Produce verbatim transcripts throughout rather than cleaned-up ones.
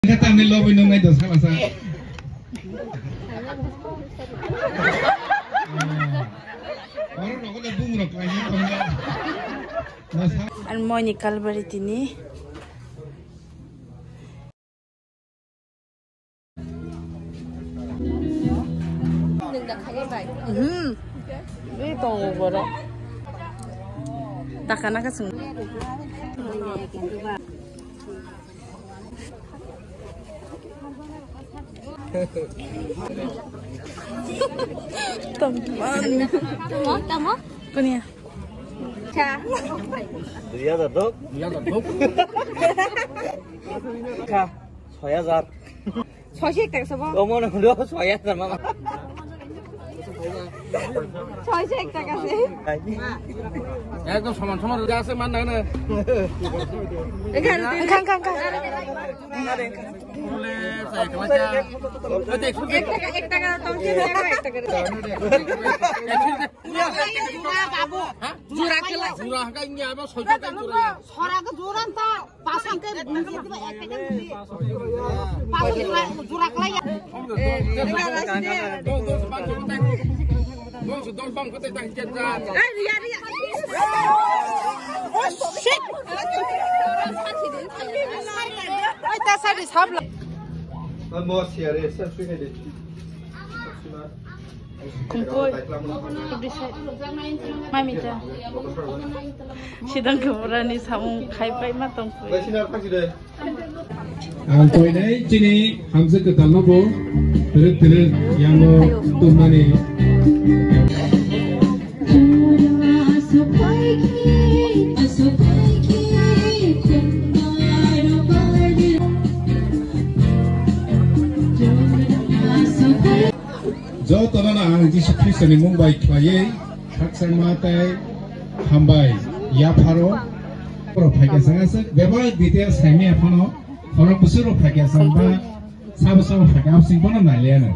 Khe tamni lobwi nungnai do sala sa. Oro rogo da bumrok khlai tongya. Ani moini kalbari tini. Hmm. Ini tongo borok. Takana ka sung. Tamo, tamo. Kunia. Cha. Dui hajar dok. Dui hajar dok. Kha, soi hajar. Soise ek taka sabo. O mone hono soi hajar mama. Soise ek taka se. Ekdom soman soman rwja ase man nai na. Ekhan, ekhan, ekhan, ekhan. Ek taka, ek taka, tong ek taka, ek taka. Jura kela. Jura hangka ini apa? Soja kan jura. Sora ke jura ta. Pasang ke buji tiba ek taka buji. Pasang jura, jura kela ya. Eh, ria, ria. Oh, shit. Oi, ta sari sabla. Mo siare, sa sui ne de. Kungkoi. Mami ta. Sidang kemurani samung khai pai ma tongkoi. Ang koinai chini hamjwk kwtalno bo twrwk twrwk yango tubnani. Jotono ang Jisu Khristoni mung bai khlaiwi khakchangma tei hambai yapharo. Borok phaikha chwng aswk bebak detail saimaya phano khorok bwswk rok phaikha chwng ba sabo sabo phaikha absing bono nailaiano.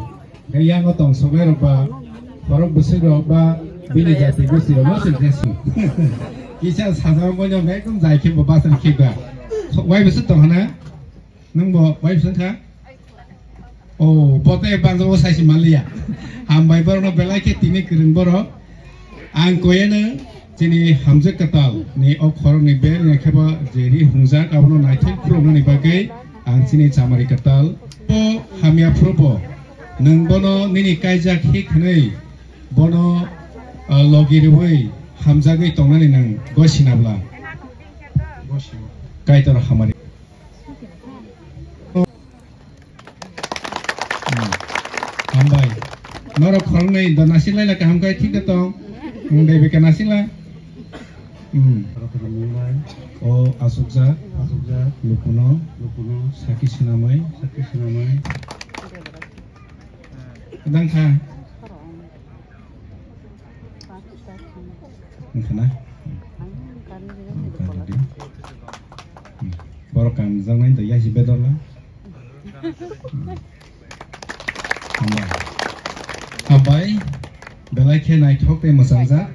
Khe yango tong soknai rok ba khorok bwswk rok ba bini jati gosti rok no chwng khe su. Kisa sajao boino ekdom jai khe bo bachani khe ba. Wai bwswk tong hana? Nwng bo wife wngkha? O, bo tei banjabo saisi manliya. Hambai borokno belai khe tini kwrwng borok. Ang koyeno chini hamjwk kwtal ni o khoroknwi bel ni khe bo jeri hungjak abono naithok khulumnani bagwi ang chini chamari kwtal. Bo hamya phuru bo nwng bono nini kaijak hik hwnwi bono, ah, logi rwui hamjagwi tongnani nwng gosina bwla. Kaitor hamari. Hmm. Hambai. Norok khoroknwi do nasilai la kaham kai thik da tong. Hmm, Devika nasila. Hmm. O asukjak. Asukjak. Lukuno. Lukuno. Saki sinamai. Saki sinamai. Dangkha. Wngkha na? Wngkha na di. Hmm. Borok kanjaknai tong yasi bedorla. Hmm. Hambai. Hambai. Belai khe naithok tei mwchangjak.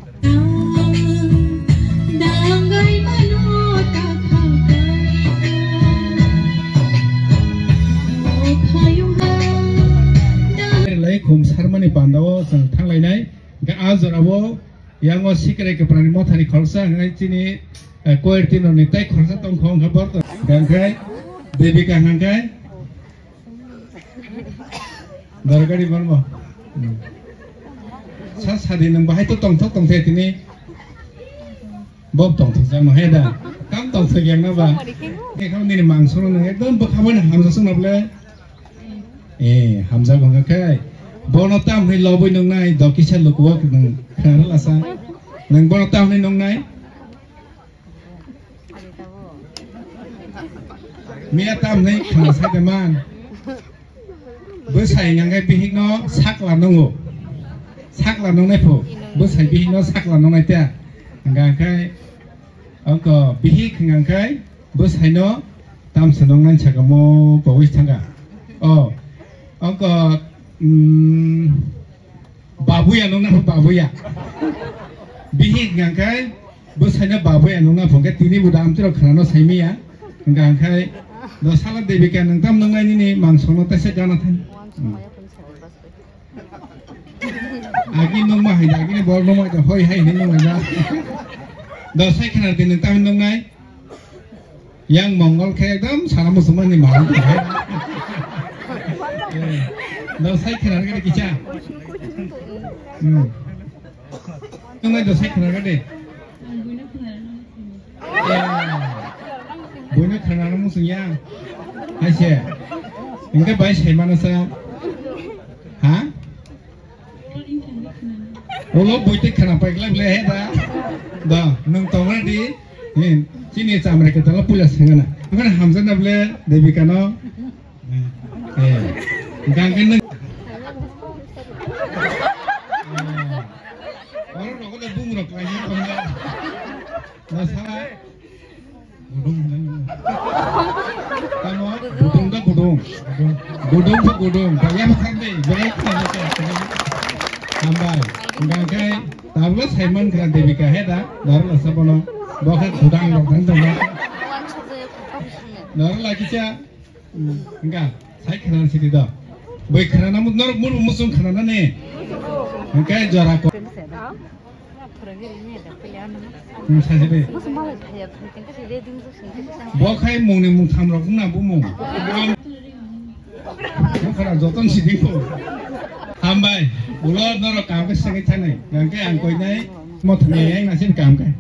Lai khum sarmani pandao chwng thanglainai. Hwnkhe a jorao yango sikrai kwprangrok mothani khoroksa, hwnkhe chini, eh, choir team rokni tei khoroksa tongkha, hwnkhe borok tong-, hwnkhe Devika hwnkhe Dorgari borok. Hmm. Sa sadi nwng bahai to tongthok tongthai tini. Bob tongthok jak no he da. Kam tongthok yang na ba. Ekam nini mangso no nwng ekdom bwkha bai hamjak sung na ble. Eh, hamjak wngkha khe. Bono tam hwnwi lobwi nungnai, dokisa lukuo nwng khna rwlasa. Nwng bono tam hwnwi nungnai? Miya tam hwnwi khna sai de man. Bwsai hwnkha khe bihikno sakla nungo. Sakla nungnai phu. Bwsai bihikno sakla nungnai ta. Hwnkha khe Ongko bihik hwnka khe bwsaino tamsa nongnani sakamo pogwi thangkha. O, ongko, mm, babuya nongna pho babuya. Bihik hwnka khe bwsaino babuya nongna pho khe tini bo da amtwrok khwnano saimiya. Hwnka khe Do sala Devika nwng tam nwngnai nini mangsongno tesa gana thani. Hmm. Agi nungma hai, agi ni bol nungma hai, hoi hai hinwi nungma ja. Do sai khna di nwng tam nungnai. Yang Mongol khe ekdom sana musulman ni mahal khe. Eh, do sai khna di kicha. Hmm. Nungnai do sai khna di. Buino khwnano muchung ya. Hai se. Hingke bai sai mano sa. Ha? Ulo buitwi khwna pai glak le he da. Da, nwng tong ready. Hin, chini chamre ke tala puila sengana. Okan hamjana ble Devika no. Eh, gangke nwng. Oro rogo da bumrok lai tong da. Da sala. Gudung, gudung. Tamo, gudung da gudung. Gudung da gudung. Bayam khande, bayam khande. Hambai. Hingkhe tablo Simon kha Devika he da, daro la sabono. Bokha gudang rok dang dong. Daro la kisa. Hingka, sai khana sidi do. Bai khana mu, nor mu musung khana ne. Hingkhe jora ko. Hmm, sajabe. Bo khai mungni mungtham rok wngna bumung. Bo khara joton sidi ko. Hambai, ulo norok kam khe segwi thanai. Gangke ang koinai, mo thani yang nasin kam khe.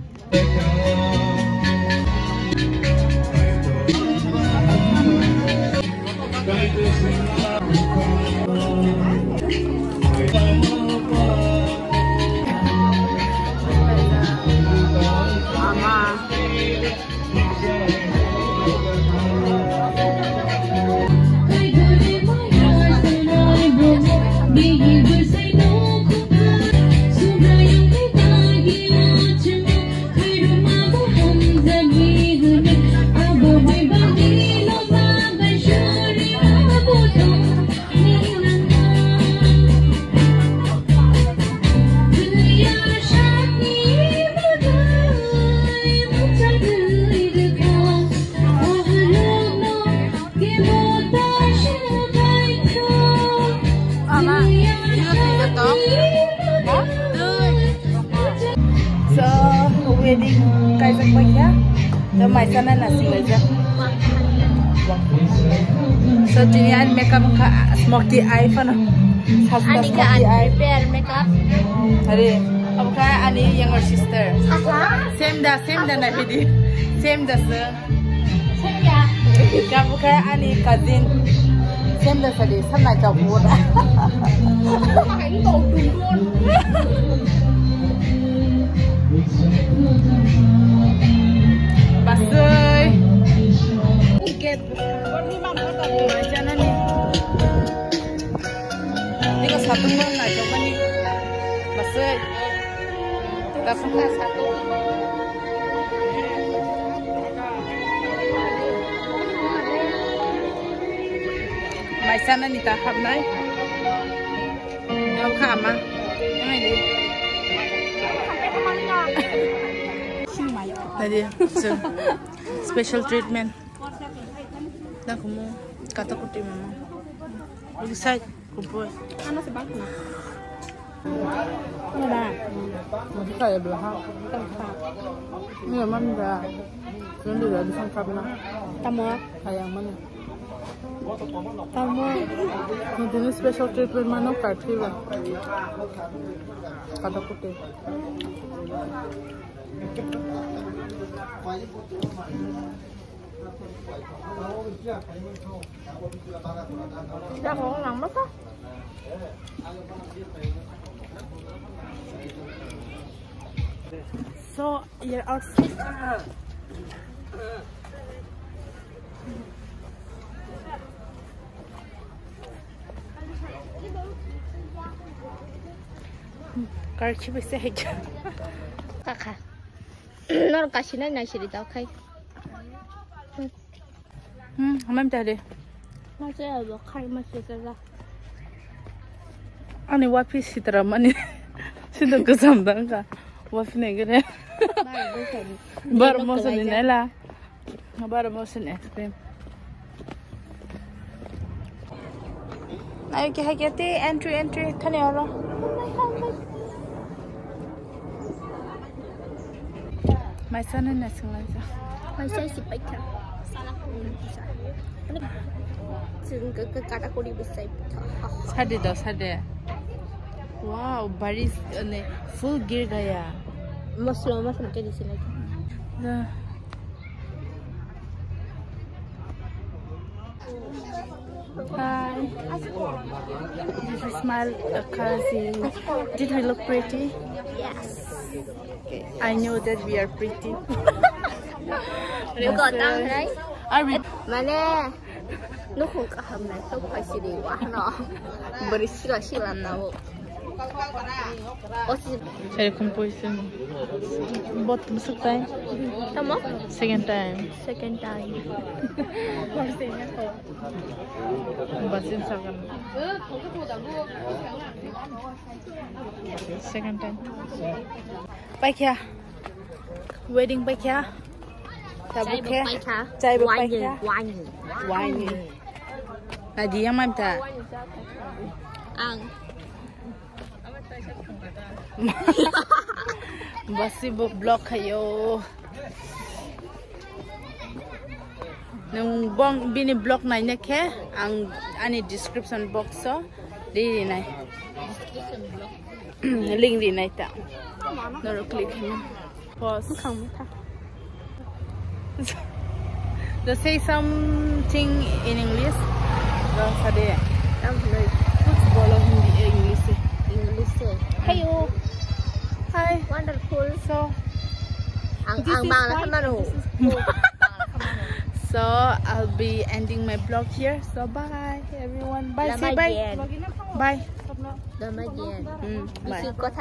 So, wedding kaijak paikha. So, maisana nasing laijak. So, tini ani makeup wngkha smoky eye phano. Smoky eye. Ani unprepared makeup. Are, omo kha ani younger sister. Same da, same da naiphaidi. Same da sir. Kabuka ani cousin. Same da sadi, samna kabu da. Basui. Janani. Tiko satung mo na jomani. Basui. Dakhna satung. Maisana ni ta hapnai. Nau kha ama. Nai di. Nai di. So, special treatment. Nakhumu kata kuti mama. Uli sai kupoi. Ano se bangkha na? Ano ba? Mati kaya bela ha. Tama. Iya, mami ba. Sundira di sangkap na. Tamo. Kaya mana? Tamo. Nanti special treatment mana kati ba. Kata kuti. So, your outfit. Karchi bisa hija. Kaka. Nor kasi nai nai siri tau khai. Hmm, hamam tadi. Masih ada khai masih ada. Ani wapi sitra mani. Sido kesam dangka. Wapi negere. Bar mosa ni nela. Bar mosa ni ice cream. Ayo ke hai ke te entry, entry thani oro. Maisa nai na sing lai ja. Maisa si paikha. Sala ko ni bisa. Sing ke, ke kata ko di bisa. Sade do, sade. Wow, baris ne full gir gaya. Masala, masala ke di sila. Da. Hi. This is my, uh, cousin. Did we look pretty? Yes. Okay. I know that we are pretty. You got down, right? I re- Mane, nukhung kaham nai, so phai siri wa no. Bari sila sila na wo. Erokom poisa. Bot musuk time? Tamo? Second time. Second time. Basin sakan. Second time. Paikha. Wedding paikha. Tabuk khe. Chai bo paikha. Wine. Wine. Nadi yang mam ta. Ang. Basi bo block khayo. Nung bong bini block naina khe ang ani description box o ri rinai. Link rinai ta. Noro click hino. Pause. To say something in English. Lo sade. Tam hwnwi. Kuch bolo Hindi, eh, English se. English se. Heyo. Hi. Wonderful. So, ang, this ang is Bangla fine, mano. This is cool. So, I'll be ending my vlog here. So, bye, everyone. Bye, say bye. Bye. Bye. Mm, bye. Bisi kotha